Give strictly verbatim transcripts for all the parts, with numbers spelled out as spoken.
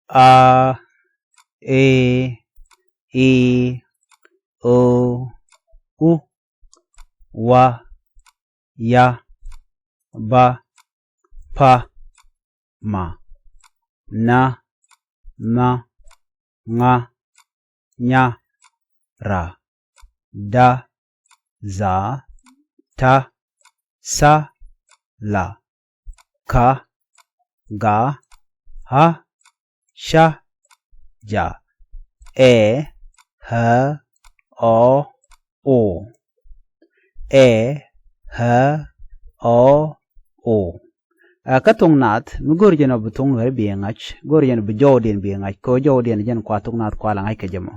A, E, I, O, U, Wa, Ya, Ba, Pa, Ma, Na, Nha, Ŋa, Nya, Ra, Da, Dha, Ta, Tha, La, Ka, Ga, Ha, Ca, Ja. Ɛ, Ɛ, Ɔ, O. Ɛ, Ɛ, Ɔ, O. Ɛ, kä thok naath mi go̱o̱r jɛn ɔ bi thok Nuɛr bi ŋa̱c, go̱o̱r jɛn ɔ bi jɔwdiɛn bi ŋa̱c, kɛ ɣöö jɔwdiɛn jɛn kua thok naath kua la ŋa̱c kɛ jɛ mɔ.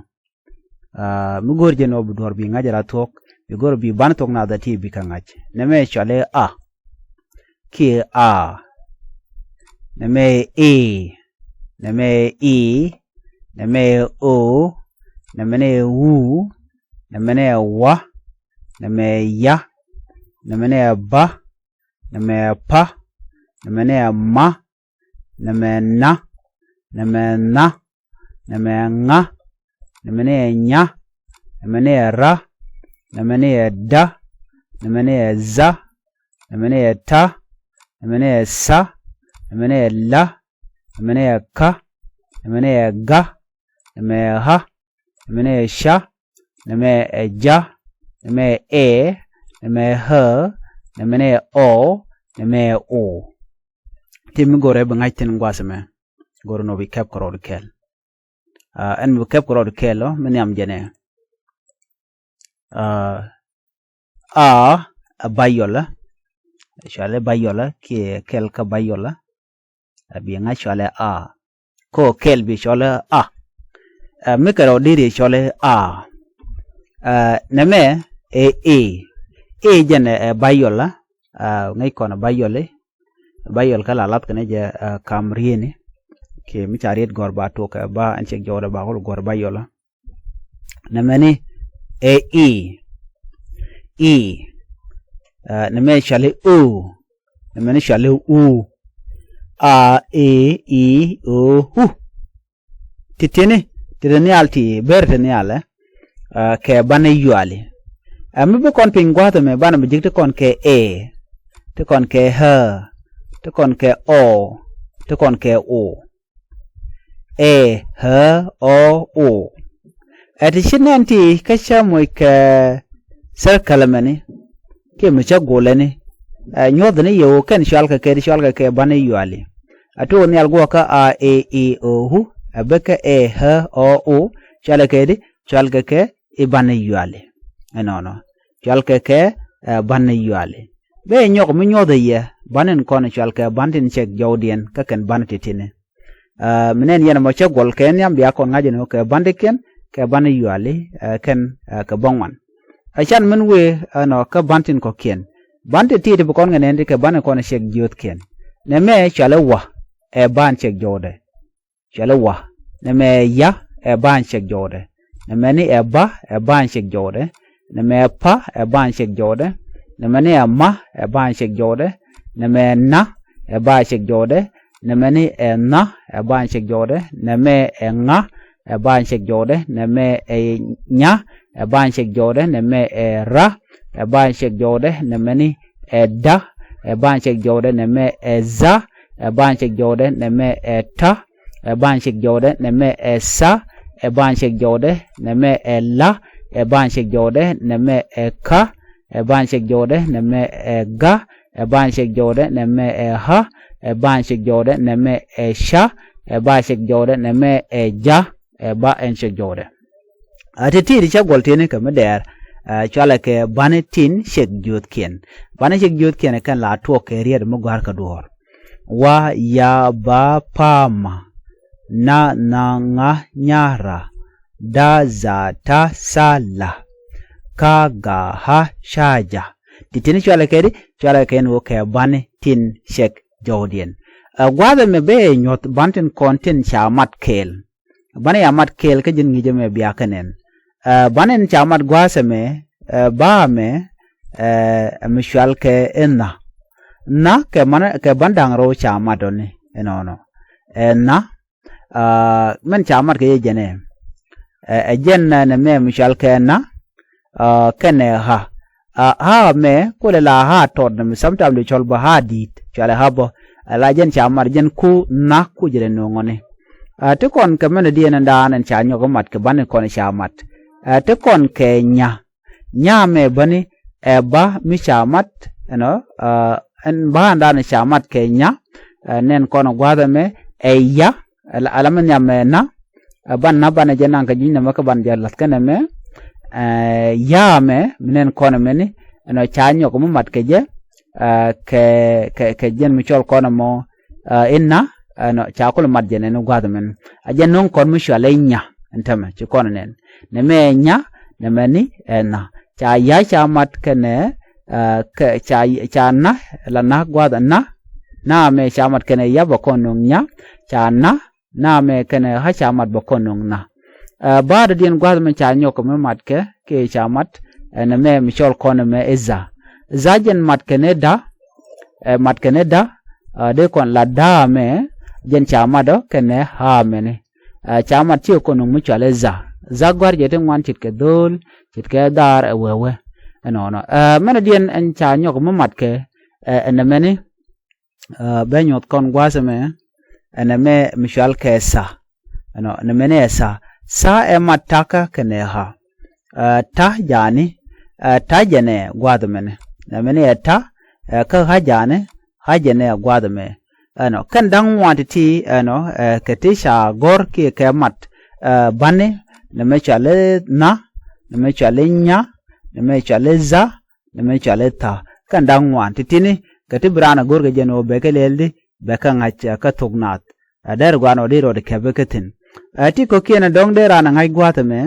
Ɛ, mi go̱o̱r jɛn ɔ bi duɔ̱ɔ̱r bi ŋa̱c ala thuɔ̱k, bi go̱o̱r bi banɛ thok naath a ti bi kɛ ŋa̱c. Nɛmɛ cɔal i̱ A. Kiɛ A. Nɛmɛ i̱. Nɛmɛ i̱. Nɛmɛ O. Nɛmɛ ni U. Nɛmɛ ni Wa. Nɛmɛ Ya. Nɛmɛ ni Ba. Nɛmɛ Pa. Nɛmɛ ni Ma. Nɛmɛ Na. Nɛmɛ Nha. Nɛmɛ Ŋa. Nɛmɛ ni Nya. Nɛmɛ ni Ra. Nɛmɛ ni Da. Nɛmɛ ni Dha. Nɛmɛ ni Ta. Nɛmɛ ni Tha. Nɛmɛ ni La. Nɛmɛ ni Ka. Nɛmɛ ni Ga. Nɛmɛ Ha. Nɛmɛ ni Ca. Nɛmɛ Ja. Nɛmɛ Ɛ. Nɛmɛ Ä. Nɛmɛ ni Ɔ. Nɛmɛ O. Ti mi go̱rɛ bi ŋa̱c thi̱n gua̱a̱th ɛmɛ, go̱rɛ nɔ bi kɛp kɛ rɔɔd kɛl. Ɛ, ɛn bi kɛp kɛ rɔɔd kɛl ɔ mi nhiam jɛn ɛ. Ɛ, A, ɛ bayɔlä. Cɔalɛ bayɔlä kiɛ kɛl kä bayɔlä. Ɛ bi ŋa̱c cɔalɛ A. Kɔ kɛl bi cɔalɛ A. Ɛ, mi kɛ rɔɔd diri cɔalɛ A. Ɛ, nɛmɛ ɛ i̱. I̱ jɛn ɛ, ɛ bayɔlä. Ɛ, ŋäc kɔn ɛ bayɔli. Bayɔl kä la lath kɛn jɛ, ɛ, kam rieni. Kiɛ mi ca riet gɔ̱r ba tuɔk ɛ ba ɛn cɛk jɔwdɛ ba kul gɔ̱r bayɔlä. Nɛmɛ ni ɛ i̱. I̱. Ɛ, nɛmɛ cɔali U. Nɛmɛ ni cɔali U. A, E, I, O, U. Ti tieni, ti ti nhial ti ber ti nhial ɛ, ɛ, kɛ banɛ yuali. Ɛ, mi bi kɔn piny gua̱a̱th ɛmɛ banɛ bi ji̱k ti kɔn kɛ Ɛ, ti kɔn kɛ Ä, ti kɔn kɛ Ɔ, ti kɔn kɛ O. Ɛ, Ä, Ɔ, O. Ɛ ti ci nɛn ti kä cä moc kɛ thɛr kälɛ mɛni kiɛ mi cä golɛ ni. Ɛ, nyuɔth ni yɛ ɣöö kɛn cɔal kɛ kɛ ti cɔal kɛ kɛ banɛ yuali. A tuɔk nhial guɔ̱kä A, E, I, O, U. Ɛ bä kɛ Ɛ, Ä, Ɔ, O. Cɔal kɛ kɛ ti cɔal kɛ kɛ i̱ banɛ yuali. Ɛnɔnɔ cɔal kɛ kɛ, ɛ, banɛ yuali. Bɛ nyɔk mi nyuɔth ɛ yɛ ban in kɔn cɔal kɛ ban tin cɛk jɔwdiɛn kä kɛn ban ti tini. Ɛ, mi nɛn yɛn mɔ cɛ guɔl kɛ nhiam bia kɔn ŋa̱c ɛn ɣöö kɛ bandikiɛn kɛ bani yuali, ɛ, kɛn, ɛ, kɛ bä ŋuan. Ɛ can min wee ɛnɔ kä ban tin kɔ̱kiɛn. Ban ti ti̱i̱t bi kɔn kɛ nɛn ti kɛ bani kɔn cɛk jiöthkiɛn. Nɛmɛ cɔali Wa, ɛ ban cɛk jɔwdɛ. Cɔali Wa. Nɛmɛ Ya, ɛ ban cɛk jɔwdɛ. Nɛmɛ ni ɛ Ba, ɛ ban cɛk jɔwdɛ. Nɛmɛ ɛ Pa, ɛ ban cɛk jɔwdɛ. Nɛmɛ ni ɛ Ma, ɛ ban cɛk jɔwdɛ. Nɛmɛ ɛ Na, ɛ ban cɛk jɔwdɛ. Nɛmɛ ni ɛ Nha, ɛ ban cɛk jɔwdɛ. Nɛmɛ ɛ Ŋa, ɛ ban cɛk jɔwdɛ. Nɛmɛ ɛ Nya, ɛ ban cɛk jɔwdɛ. Nɛmɛ ɛ Ra, ɛ ban cɛk jɔwdɛ. Nɛmɛ ni ɛ Da, ɛ ban cɛk jɔwdɛ. Nɛmɛ ɛ Dha, ɛ ban cɛk jɔwdɛ. Nɛmɛ ɛ Ta, ɛ ban cɛk jɔwdɛ. Nɛmɛ ɛ Tha, ɛ ban cɛk jɔwdɛ. Nɛmɛ ɛ La, ɛ ban cɛk jɔwdɛ. Nɛmɛ ɛ Ka, ɛ ban cɛk jɔwdɛ. Nɛmɛ ɛ Ga, ɛ ban cɛk jɔwdɛ. Nɛmɛ ɛ Ha, ɛ ban cɛk jɔwdɛ. Nɛmɛ ɛ Ca, ɛ ban cɛk jɔwdɛ. Nɛmɛ ɛ Ja, ɛ ba ɛn cɛk jɔwdɛ. A ti ti̱i̱t cä guɔl ti̱ni kɛ mi dɛɛr, ɛ, cɔalɛ kɛ bani tin cɛk jiöthkiɛn. Bani cɛk jiöthkiɛn kɛn la tuɔk kɛ riet mi gɔ̱a̱r kɛ duɔ̱ɔ̱r. Wa, Ya, Ba, Pa, Ma, Na, Nha, Ŋa, Nya, Ra, Da, Dha, Ta, Tha, La, Ka, Ga, Ha, Ca, Ja. Ti ti̱ni cɔalɛ kɛ di, cɔalɛ kɛ ni wä kɛ bani tin cɛk jɔwdiɛn. Ɛ, gua̱a̱th ɛmɛ bɛ nyuɔ̱th ban tin kɔn tin ca mat kɛɛl. Banɛ ya mat kɛɛl kä ji̱n ŋi̱i̱c ɛmɛ bia kɛ nɛn. Ɛ, ban in ca mat gua̱a̱th ɛmɛ, ɛ, ba ɛmɛ, ɛ, ɛmɛ cɔal kɛ i̱ Nha. Nha kɛ man, kɛ ban da̱ŋ rɛw ca mat ɔ ni, ɛnɔnɔ. Ɛ, Nha, Aa, mɛn ca mat kɛ jɛ jɛnɛ. Ɛ, ɛ jɛn nɛ mɛ mi cɔal kɛ na, aa, kɛnɛ ha. Aa, ha mɛ kulɛ la ha tɔt nɛ mi sometimes di cɔl bä ha di̱i̱t cɔalɛ ha bä. Ɛ la jɛn ca mat jɛn ku na ku jɛ lɛ no̱o̱ŋɔni. Aa, ti kɔn kɛ mɛn diɛn ɛn daan ɛn ca nyɔk mat kɛ ban in kɔn ca mat. Aa, ti kɔn kɛ nya. Nya mɛ bäni ɛ ba mi ca mat, ɛnɔ, aa, ɛn ba ɛn daan ca mat kɛ nya. Aa, nɛn kɔn gua̱a̱th ɛmɛ ɛ ya, ala, ala mi nhiam mɛ na. Aa, ban na banɛ jɛ naŋ kɛ ji̱n nɛmɛ kä ban jɛ la̱th kɛnɛ mɛ. Aa, ya mɛ mi nɛn kɔn mɛni, ɛnɔ, ca nyɔk mi mat kɛ jɛ. Aa, kɛ, kɛ, kɛ jɛn mi cɔl kɔn mɔ, aa, in na, ɛnɔ, ca kul mat jɛ nɛn gua̱a̱th mɛn. A jɛ no̱o̱ŋ kɔn mi cɔal ɛ nya ɛn tämɛ ci kɔn nɛn. Nɛmɛ nya, nɛmɛ ni ɛ na. Ca ya ca mat kɛnɛ, aa, kɛ, ca, ca na, la na gua̱a̱th na. Na mɛ ca mat kɛnɛ ya bɛ kɔn no̱o̱ŋ nya, ca na, na mɛ kɛnɛ ha ca mat bɛ kɔn no̱o̱ŋ na. Aa, ba dɔ̱diɛn gua̱a̱th mɛ ca nyɔk mi mat kɛ, kɛ ca mat, ɛ nɛmɛ mi cɔl kɔn mɛ i̱ za. Za jɛn mat kɛnɛ da, ɛ mat kɛnɛ da, aa, dee kɔn la da mɛ, jɛn ca mat ɔ kɛnɛ ha mɛni. Aa, ca mat ci kɔn no̱o̱ŋ mi cɔal i̱ za. Za gua̱a̱r jɛ ti ŋuan ce̱tkɛ dho̱o̱l, ce̱tkɛ dhaar ɛ wee wee. Ɛnɔnɔ. Aa, mɛn diɛn ɛn ca nyɔk mi mat kɛ, ɛ, ɛ nɛmɛni, aa, bɛ nyuɔth kɔn gua̱a̱th ɛmɛ, ɛnɛ mɛ mi cɔal kɛ tha. Ɛnɔ, nɛmɛni ɛ tha. Tha ɛ mat takä kɛnɛ ha. Aa, tha jani, aa, tha jɛnɛ gua̱a̱th ɛmɛni. Nɛmɛni ɛ tha, aa, kä ha jani, ha jɛnɛ gua̱a̱th ɛmɛ. Ɛnɔ, kɛn da̱ŋ ŋuan ti̱ti̱, ɛnɔ, aa, kɛ ti ca gɔ̱r kiɛ kɛ mat, aa, bani, nɛmɛ cɔal i̱ na, nɛmɛ cɔal i̱ nya, nɛmɛ cɔal i̱ tha, nɛmɛ cɔal i̱ tha. Kɛn da̱ŋ ŋuan ti̱ti̱ni, kɛ ti bi raan a go̱r kɛ jɛn ɣöö bɛ kɛ lɛl di, bɛ kɛ ŋa̱c, aa, kä thok naath. Aa, dɛr gua̱a̱r nɔ di rɔɔd kɛpɛ kä thi̱n. Aa, ti kɔ̱kiɛn ɛ dɔ̱ŋ dee raan a ŋa̱c gua̱a̱th ɛmɛ,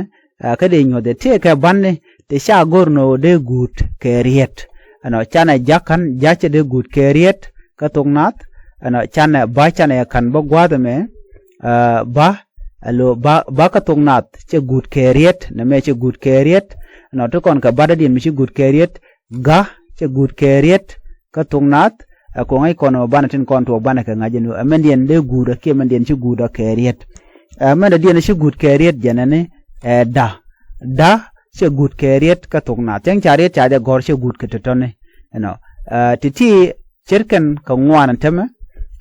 aa, kä dee nyuɔth ɛ ti kɛ bani, ti ca go̱r nɔ dee guut kɛ riet. Ɛnɔ, canɛ ja̱k ka̱n, ja̱ cɛ dee guut kɛ riet kä thok naath. Ɛnɔ, canɛ ba canɛ ka̱n bä gua̱a̱th ɛmɛ, aa, ba, alo, ba, ba kä thok naath cɛ guut kɛ riet, nɛmɛ cɛ guut kɛ riet. Ɛnɔ, ti kɔn kɛ ba dɔ̱diɛn mi ci guut kɛ riet, ga cɛ guut kɛ riet kä thok naath. Ɛ ko̱ŋ ɛ kɔn ɛ banɛ tin kɔn tuɔɔk banɛ kɛ ŋa̱c ɛn ɣöö ɛ mɛndiɛn dee guut ɛ kiɛ mɛndiɛn ci guut ɛ kɛ riet. Ɛ mɛn dɔ̱diɛn ci guut kɛ riet jɛnɛni ɛ da. Da cɛ guut kɛ riet kä thok naath. Cäŋ ca riet ca jɛ gɔ̱r cɛ guut kɛ tɔ̱tɔ̱ni. Ɛnɔ. Ɛ ti̱ti̱ ce̱tkɛn kɛ ŋuan ɛn tämɛ.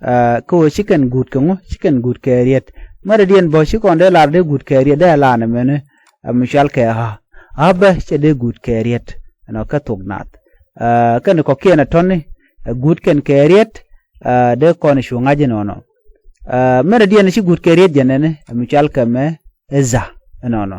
Ɛ kä ɣöö ci kɛn guut kɛ ŋu, ci kɛn guut kɛ riet. Mɛn dɔ̱diɛn bä ci kɔn dee lar dee guut kɛ riet dee lar nɛmɛni. Ɛ mi cɔal kɛ ha. Ha bä cɛ dee guut kɛ riet. Ɛnɔ kä thok naath. Aa, kɛn kɔ̱kiɛn ɛ tɔ̱ni, ɛ guut kɛn kɛ riet, aa, dee kɔn cu ŋa̱c inɔnɔ. Aa, mɛn dɔ̱diɛn ci guut kɛ riet jɛnɛni, ɛ mi cɔal kɛ mɛ, ɛ tha, inɔnɔ.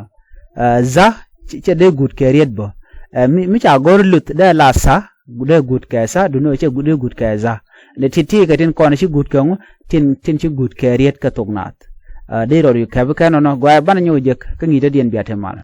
Aa, tha, cɛ, cɛ dee guut kɛ riet bä. Ɛ mi, mi ca gɔ̱r luth, dee la tha, dee guut kɛ tha, duundɛ cɛ gu-, dee guut kɛ tha. Ni ti̱ti̱ kɛ tin kɔn ci guut kɛ ŋu, tin, tin ci guut kɛ riet kä thok naath. Aa, dee rɔɔd yu kɛpi kɛ nɔnɔ, gɔaa banɛ nyɔk jek, kä ŋi̱i̱c dɔ̱diɛn bia te mal.